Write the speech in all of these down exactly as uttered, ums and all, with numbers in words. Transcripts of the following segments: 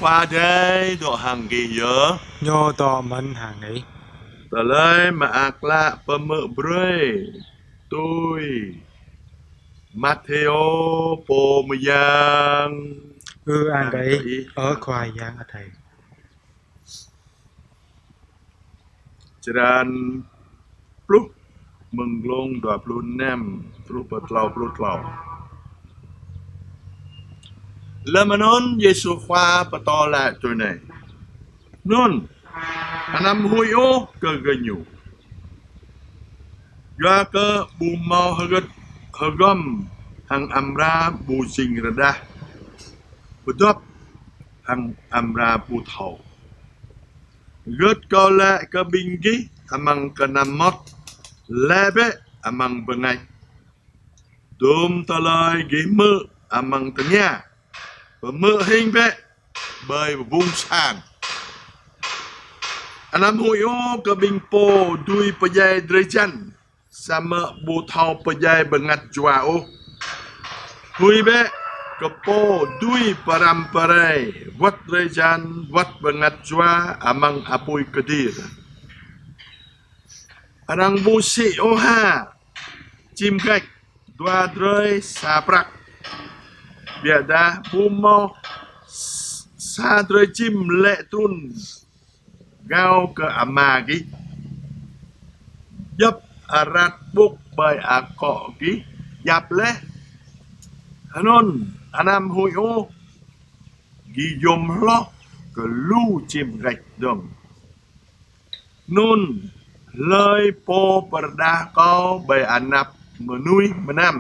Khua Adai dŏ hăng gih yơh. Ñu dŏ mơ̆n hăng ih. Tơlơi Mơak Klă pơhmư̆ brơi tui Mathêô pô mơyang. Ư-ang kơ ih, ơ Khua Yang Adai. Črăn pluh, mơ̆ng glông dua pluh năm truh pơ klâo pluh klâo. Lơm anŭn Yêsu Khua pơtô laĭ tui anai: Anŭn, anăm huĭ ôh kơ gơñu. Yua kơ ƀu hmâo hơgĕt hơgŏm hăng amra ƀu jing rơđah, pơdŏp hăng amra ƀu thâo. Hơgĕt Kâo laĭ kơ ƀing gih amăng kơnăm mơmŏt, laĭ bĕ amăng bơngač. Dôm tơlơi gih hmư̆ amăng tơngia, pơhmư̆ hing bĕ ƀơi bơbŭng sang. Anăm huĭ ôh kơ ƀing pô dưi pơdjai drơi jăn, samơ̆ ƀu thâo pơdjai bơngăt jua ôh. Huĭ bĕ kơ Pô dưi pơrăm pơrai wơ̆t drơi jăn wơ̆t bơngăt jua amăng apui kơdir. Arăng ƀu sĭ ôh hă čim gač dua drơi sa prăk, biă dah ƀu hmâo s-, sa drơi čim lê̆ trŭn gao kơ Ama gih? Djŏp arat ƀŭk ƀơi akŏ gih djăp laih. Anŭn, anăm huĭ ôh, gih yôm hloh kơ lu čim gač dơ̆ng. Anŭn, hlơi pô pơrơđah Kâo ƀơi anăp mơnuih mơnam,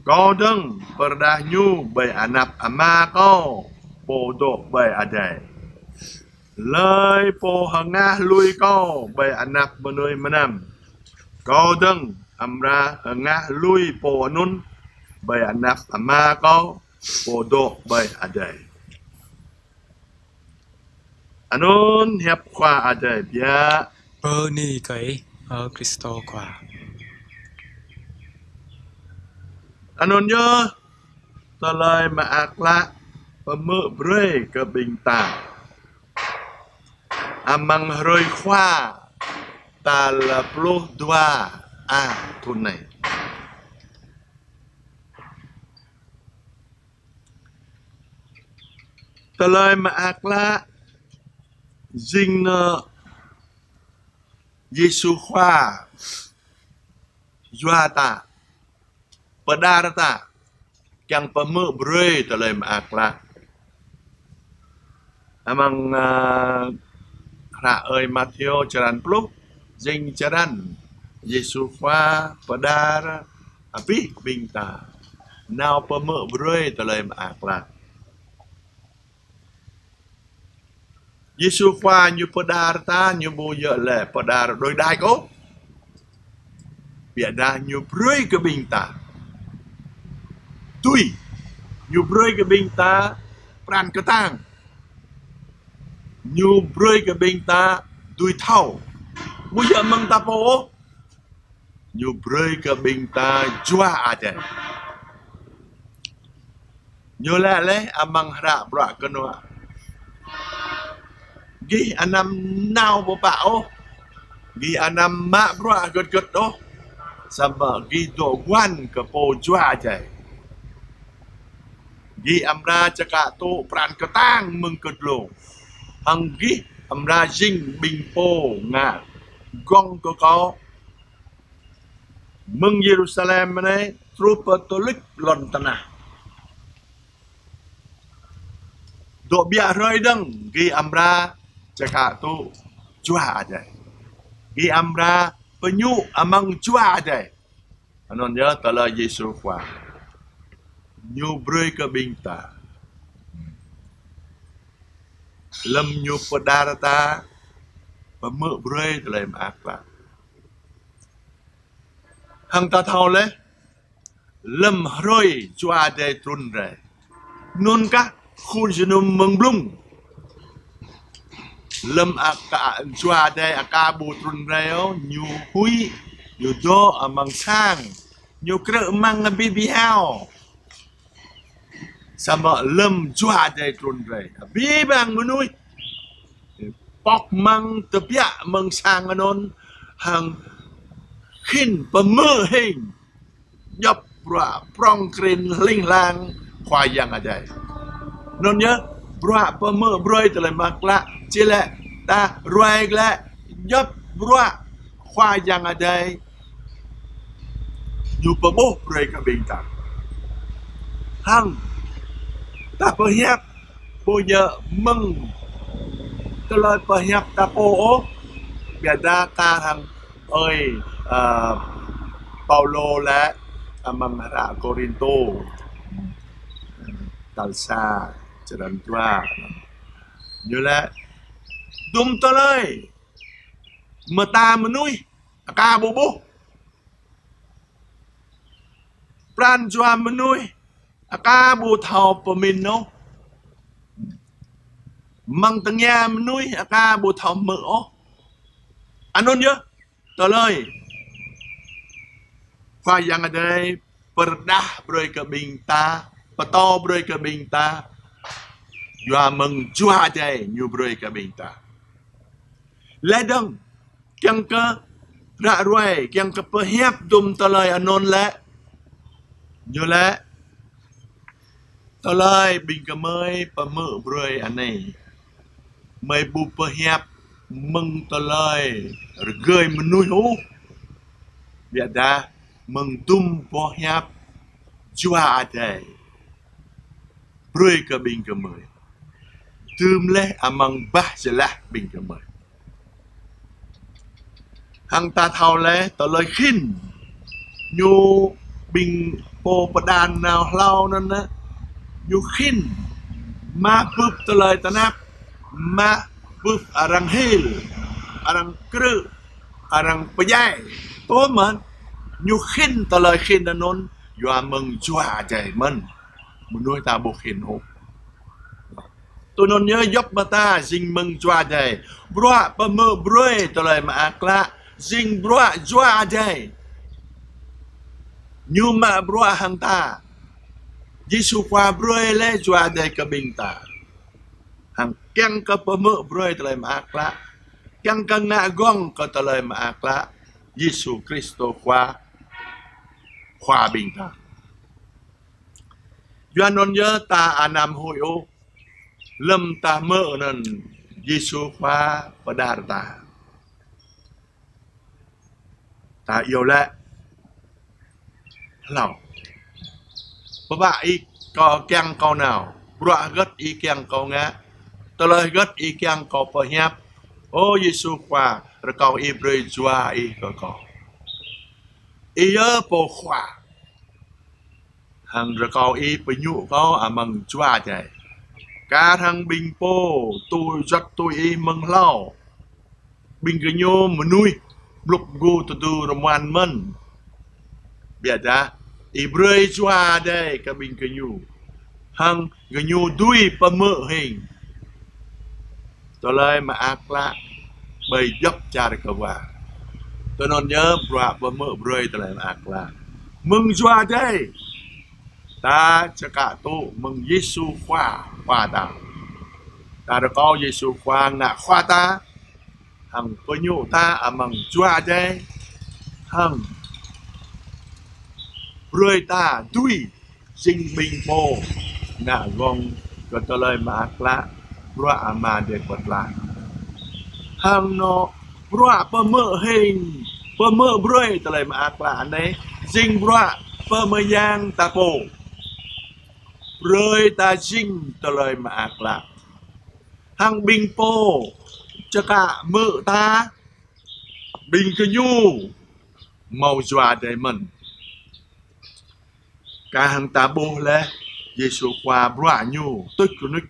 Kâo dơ̆ng pơrơđah ñu ƀơi anăp Ama Kâo pô dŏ ƀơi adai. Hlơi pô hơngah lui Kâo ƀơi anăp mơnuih mơnam, Kâo dơ̆ng amra hơngah lui pô anŭn ƀơi anăp Ama Kâo pô dŏ ƀơi adai. Anŭn hiăp Khua Adai biă. Bơni kơ Ih, ơ Krist Khua. Anŭn yơh Tơlơi Mơak Klă pơhmư̆ brơi kơ ƀing ta amăng hrơi Khua tal pluh dua a thŭn anai. Tơlơi Mơak Klă jing nơ Yêsu Khua yua ta, pơđar ta, kiăng pơhmư̆ brơi Tơlơi Mơak Klă. Amăng, a, hră ơi Matthêô črăn pluh, jing črăn Yêsu Khua pơđar abih ƀing ta nao pơhmư̆ brơi Tơlơi Mơak Klă. Yêsu Khua ñu pơđar ta, ñu ƀu djơ̆ lĕ pơđar đôč đač ôh. Biă dah ñu brơi kơ ƀing ta tui, ñu brơi kơ ƀing ta pran kơtang, ñu brơi kơ ƀing ta dưi thâo. Ƀu djơ̆ mơ̆ng ta pô ôh. Ñu brơi kơ ƀing ta Jua Adai. Ñu laĭ laih amăng hră Bruă Kơnuă: Gih anăm nao pơpă ôh, gih anăm mă bruă hơgĕt hơgĕt ôh, samơ̆ gih dŏ guan kơ Pô Jua Adai. Gih amra čơkă tŭ pran kơtang mơ̆ng kơdlông, hăng gih amra jing ƀing pô ngă gơ̆ng kơ Kâo mơ̆ng Yêrusalem anai truh pơ tơlŭč lŏn tơnah. Dŏ biă hrơi dơ̆ng gih amra čơkă tŭ Jua Adai. Gih amra pơñu amăng Jua Adai. Anŭn yơh tơlơi Yêsu Khua ñu brơi kơ ƀing ta. Lơ̆m ñu pơđar ta pơhmư̆ brơi Tơlơi Mơak Klă. Hăng ta thâo laih, lơ̆m hrơi Jua Adai trŭn rai, anŭn kah khul jơnum mơ̆ng blung. Lơ̆m aka, Jua Adai aka ƀu trŭn rai ôh, ñu huĭ, ñu dŏ amăng sang, ñu krư̆ amăng abih bơhao. Samơ̆ lơ̆m Jua Adai trŭn rai, abih bang mơnuih pŏk mơ̆ng tơbiă mơ̆ng sang anŭn hăng khĭn pơhmư̆ hing djŏp bruă prŏng krin hling hlang Khua Yang Adai. Anŭn yơh, bruă pơhmư̆ brơi tơlơi mơak klă, či lĕ ta ruai glaĭ djŏp bruă Khua Yang Adai Ñu pơƀuh brơi kơ ƀing ta. Hăng ta pơhiăp ƀu djơ̆ mơ̆ng tơlơi pơhiăp ta pô ôh, biă dah kar hăng ơi, ơ, Paulô laĭ amăng hră Kôrintô, tal sa, črăn dua. Ñu laĭ: Dŭm tơlơi mơta mơnuih aka ƀu ƀuh, pran jua mơnuih aka ƀu thâo pơmĭn ôh, mơ̆ng tơngia mơnuih aka ƀu thâo hmư̆ ôh. Anŭn yơh tơlơi Khua Yang Adai pơrơđah brơi kơ ƀing ta, pơtô brơi kơ ƀing ta, yua mơ̆ng Jua Adai Ñu brơi kơ ƀing ta. Laih dơ̆ng, kiăng kơ ră ruai, kiăng kơ pơhiăp dŭm tơlơi anŭn lĕ, Ñu laĭ: Tơlơi ƀing gơmơi pơhmư̆ brơi anai, gơmơi ƀu pơhiăp mơ̆ng tơlơi rơgơi mơnuih ôh, biă dah mơ̆ng dŭm boh hiăp Jua Adai brơi kơ ƀing gơmơi, dưm laih amăng bah jơlah ƀing gơmơi. Hăng ta thâo laih tơlơi khĭn ñu ƀing pô pơđar nao hlâo anŭn, ñu khĭn mă bưp tơlơi tơnap, mă bưp arăng hil, arăng krư̆, arăng pơdjai. Tơl mơ̆n, ñu khĭn tơlơi khĭn anŭn yua mơ̆ng Jua Adai mơ̆n. Mơnuih ta ƀu khĭn ôh. Tui anŭn yơh djŏp mơta jing mơ̆ng Jua Adai. Bruă pơhmư̆ brơi tơlơi mơak klă jing bruă Jua Adai. Ñu mă bruă hăng ta. Yêsu Khua brơi laih Jua Adai kơ ƀing ta. Hăng kiăng kơ pơhmư̆ brơi tơlơi mơak klă, kiăng kơ ngă gơ̆ng kơ tơlơi mơak klă Yêsu Kristô Khua, Khua ƀing ta. Yua anŭn yơh ta anăm huĭ ôh, lơ̆m ta hmư̆ anŭn Yêsu Khua pơđar ta. Ta iâu laĭ: Hlâo, pơpă Ih kiăng kâo nao, bruă hơget Ih kiăng kâo ngă, tơlơi hơget Ih kiăng kâo pơhiăp. Ơ Yêsu Khua, rơkâo Ih brơi Jua Ih kơ kâo. Ih yơh Pô Khua. Hăng rơkâo Ih pơñŭ kâo amăng Jua Adai. Kar hăng ƀing pô tui juăt tui Ih mơ̆ng hlâo. Ƀing gơñu mơnuih blŭk gu tơdu rơmuăn mơ̆n. Biă dah Ih brơi Jua Adai kơ ƀing gơñu. Hăng gơñu dưi pơhmư̆ hing tơlơi mơak klă ƀơi djŏp čar kơwar. Tui anŭn yơh bruă pơhmư̆ brơi tơlơi mơak klă mơ̆ng Jua Adai. Ta čơkă tŭ mơ̆ng Yêsu Khua, Khua ta. Ta rơkâo Yêsu Khua ngă Khua ta, hăng pơñŭ ta amăng Jua Adai, hăng brơi ta dưi jing ƀing pô ngă gơ̆ng kơ tơlơi mơak klă bruă Ama Adai pơtlaih. Hăng anŏ bruă pơhmư̆ hing, pơhmư̆ brơi tơlơi mơak klă anai jing bruă pơmơyang ta pô. Brơi ta jing tơlơi mơak klă. Hăng ƀing pô čơkă hmư̆ ta, ƀing gơñu hmâo Jua Adai mơ̆n. Kar hăng ta ƀuh laih Yêsu Khua bruă Ñu tuč rơnuč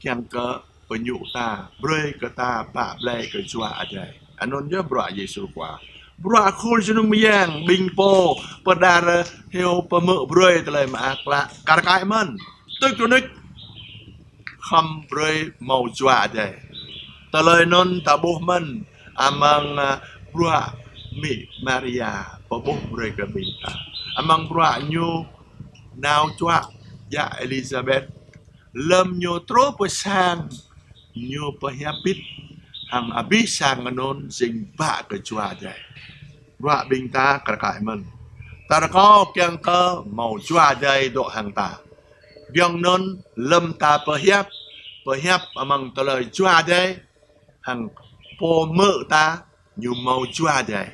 kiăng kơ pơñŭ ta, brơi kơ ta pă blai kơ Jua Adai. Anŭn yơh bruă Yêsu Khua. Bruă khul jơnum mơyang ƀing pô pơđar hyu pơhmư̆ brơi tơlơi mơak klă kar kaĭ mơ̆n. Tuč rơnuč khŏm brơi hmâo Jua Adai. Tơlơi anŭn ta ƀuh mơ̆n amăng, a, bruă Mĭ Maria pơƀuh brơi kơ ƀing ta. Amăng bruă ñu nao čuă Yă Êlisabet, lơm ñu truh pơ sang, ñu pơhiăp bit, hăng abih sang anŭn jing bă kơ Jua Adai. Bruă ƀing ta kar kaĭ mơ̆n. Ta rơkâo kiăng kơ hmâo Jua Adai dŏ hăng ta. Giŏng anŭn lơm ta pơhiăp, pơhiăp amăng tơlơi Jua Adai, hăng pô hmư̆ ta ñu hmâo Jua Adai.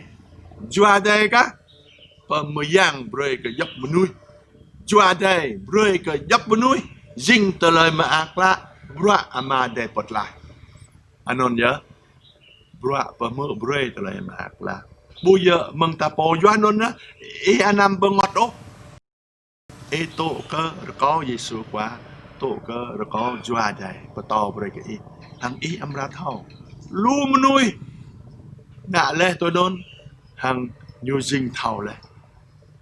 Jua Adai kah pơmơyang brơi kơ djŏp mơnuih. Jua Adai brơi kơ djŏp mơnuih jing tơlơi mơak klă bruă Ama Adai pơtlaih. Anŭn yơh, bruă pơhmư̆ brơi tơlơi mơak klă. Ƀu djơ̆ mơ̆ng ta pô yua anŭn yơh, ih anăm bơngăt ôh. Ih tŭ kơ rơkâo Yêsu Khua, tŭ kơ rơkâo Jua Adai pơtô brơi kơ ih, hăng ih amra thâo. Lu mơnuih ngă laih tui anŭn, hăng ñu jing thâo laih,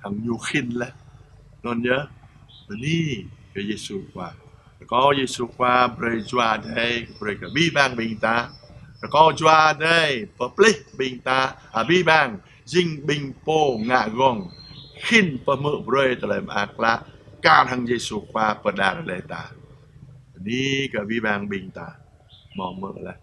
hăng ñu khĭn laih. Anŭn yơh, bơni kơ Yêsu Khua. Rơkâo Yêsu Khua brơi Jua Adai brơi kơ abih bang ƀing ta. Rơkâo Jua Adai pơplih ƀing ta abih bang jing ƀing pô ngă gơ̆ng, khĭn pơhmư̆ brơi tơlơi mơak klă, kar hăng Yêsu Khua pơđar laih ta. Bơni kơ abih bang ƀing ta. Hmâo hmư̆ laih.